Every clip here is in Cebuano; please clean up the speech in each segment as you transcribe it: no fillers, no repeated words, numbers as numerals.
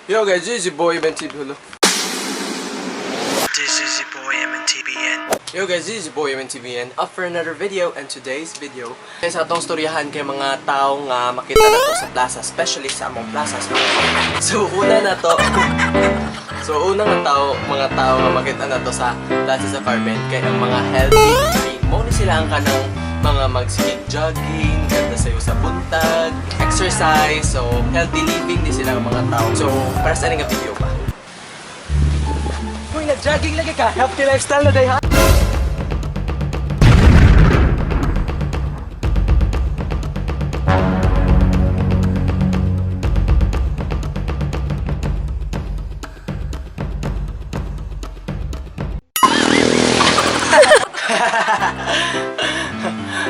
Yo guys, this is your boy MNTB. Hello. This is your boy MNTBN. Yo guys, this is your boy MNTVN up for another video, and today's video kay sa atong storyahan kay mga tao nga makita na to sa plaza, especially sa among plaza. So una na to. So una nga tao, mga tao nga makita na to sa plaza sa Carmen kay ang mga healthy living. Mao ni sila ang kanang mga magsigig jogging, ganda sayo sa buntag, exercise, so healthy living ni sila ang mga tao. So para sa nga video ba? Uy, nag-jogging lagi ka. Healthy lifestyle na day ha.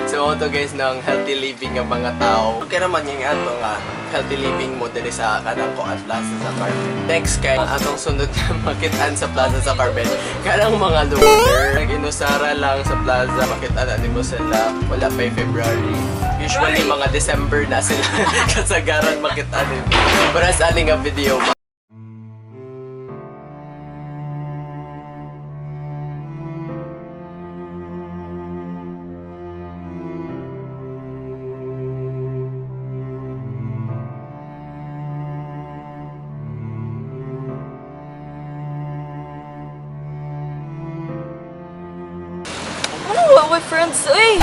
So to guys ng healthy living ng mga tao. Okay naman yung ato nga healthy living mo diri sa kanang kuan plaza sa Carmen. Next kay ang atong sunod na makitaan sa plaza sa Carmen, kanang mga loner. Nag-inusara lang sa plaza, makitaan na nimo sila. Wala pa yung February. Usually mga December na sila kasagaran makitaan nimo. Para sa aning nga video. Ano ba my friends? Uy!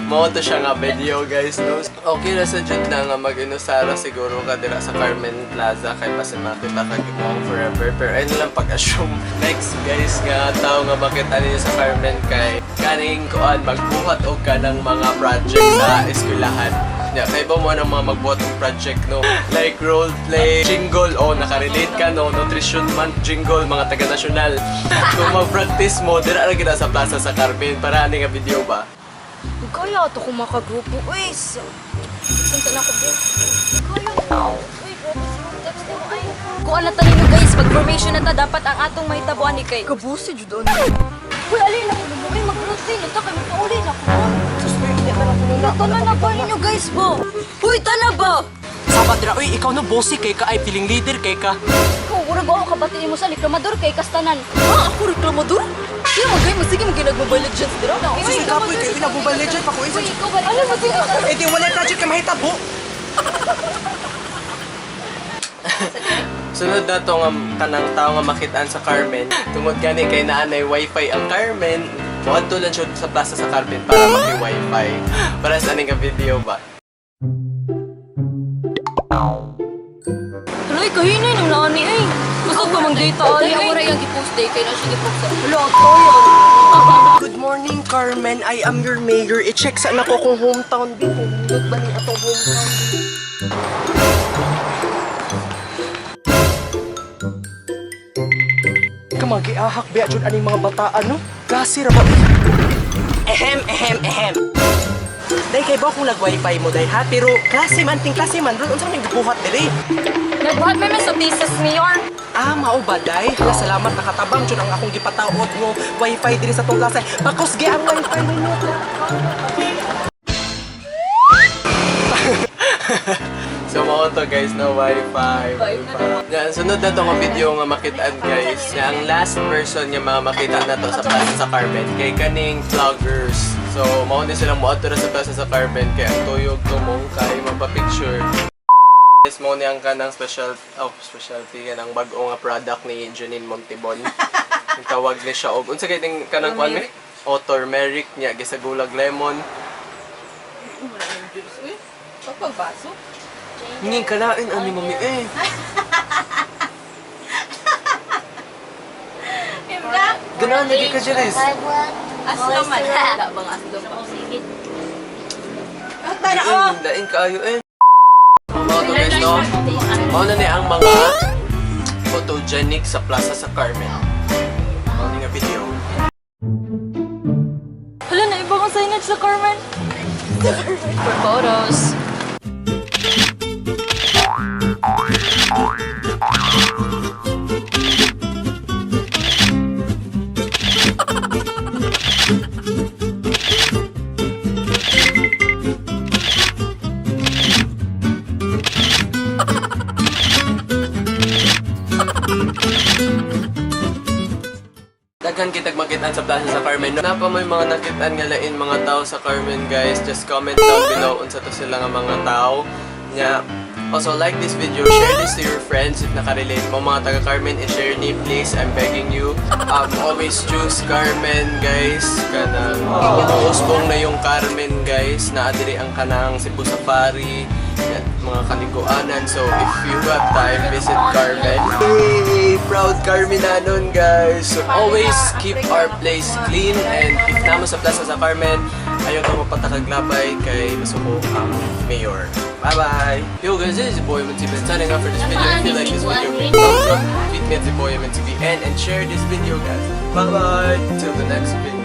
Mao to siya nga video guys, no? Okay ra sa jud na nga mag-inusara siguro ka dira sa Carmen Plaza kay basin makita ka gimuang forever, pero ayun lang pag-assume. Next guys nga tao nga makita ninyo sa Carmen kay kaning kuan magbuhat og kanang mga project sa eskwelahan. Yeah, kay ba mo ng mga magbuhat og project, no? Like role play, jingle, oh, nakarelate ka, no? Nutrition month jingle, mga taga nasyonal. Kung mag-practice mo, dira ra kita sa plaza sa Carmen para ani nga video ba? Kaya ato kung makagrupo. Uy! Saan na ako, bro? Kaya. Uy, grabe si Ma'am text mo ay. Kung ano tanin mo guys, pag-formation na ta, dapat ang atong mahitabuan ni kay. Kabusi, jud ano. Uy, alin ako mo. Uy, mag-routine. Ito kay magpauli na ako. Sus, uy, hindi na lang Ito na na ba ninyo guys ba? Uy, tana ba? Sabat ra, uy, ikaw no bossy kay ka ay feeling leader kay ka. Ikaw, wala ba ako kabatiin mo sa reklamador kay kastanan? Ha, ako reklamador? Kaya magay, masige mo ginag-Mobile Legends dira. Sus, ikapoy kayo na Mobile Legends pa ko isa. Uy, ikaw ba? Ano ba sino? Eh di wala project ka mahitabo. Sunod na to nga kanang tao nga makitaan sa Carmen. Tungod gani kay naa nay wifi ang Carmen, moadto lang siya sa plaza sa Carmen para maki-wifi. Para sa aning nga video ba? Tuloy, kahinay nang naani ay. Gusto pa mang data ani Ay, ay. ako ra yung gi-post day kay na siya gi-post. Wala, toyo. Good morning, Carmen. I am your mayor. I-check sa nako kung hometown din. Kung nindot ba ni atong hometown din. Kamagiahak biya jud aning mga bataan no? Klase ra ba? Ehem, ehem, ehem. Day kay ba kung nag-wifi mo day ha? Pero klase man ting klase man ron unsa man gibuhat diri? Nagbuhat may sa thesis mayor. Ah, mao ba day? Hala, salamat nakatabang jud ang akong gipataod mo wifi diri sa tong klase. Pakusgi ang wifi ninyo. So mao to guys no wifi. Wifi. Yan, sunod na to nga video nga makitaan guys. Na ang last person nga mga makita na to sa plaza sa Carmen kay kaning vloggers. So mao ni silang moadto ra sa plaza sa Carmen kay ang tuyog tumong kay magpa-picture. Yes, mo ni ang kanang special, oh, specialty kanang bag-o nga product ni Janine Montibon. Ang tawag ni siya og unsa kay ting kanang kuan mi? O turmeric niya gisagulag lemon. Pagbaso? Ngin kalain ani mami eh. Ganahan lagi ka Jeris. Aslo man. Wala bang aslo pa? Lain, lain kaayo eh. Mao to guys no. Mao na ni ang mga photogenic sa plaza sa Carmen. Mao ni nga video. Hala, na iba kong signage sa Carmen. For photos. Daghan kitag makitaan sa Plaza sa Carmen. Naa pa moy mga nakitaan nga lain mga tao sa Carmen, guys. Just comment down below unsa to sila nga mga tao. Nya, also like this video, share this to your friends if nakarelate mo mga taga Carmen, i-share ni please, I'm begging you. Always choose Carmen, guys. Kanang usbong na yung Carmen, guys. Naa diri ang kanang Cebu Safari, yan, mga kaliguanan. So if you have time, visit Carmen. Hey, proud Carmenanon, guys. So always keep our place clean and if naa mo sa Plaza sa Carmen, ayaw ta mapatakaglabay kay masuko ang mayor. Bye-bye! Yo guys, this is Boy MTV signing off for this video. If you like this video, give thumbs up, tweet me at ZBoyMTVN, and share this video, guys. Bye-bye! Till the next video.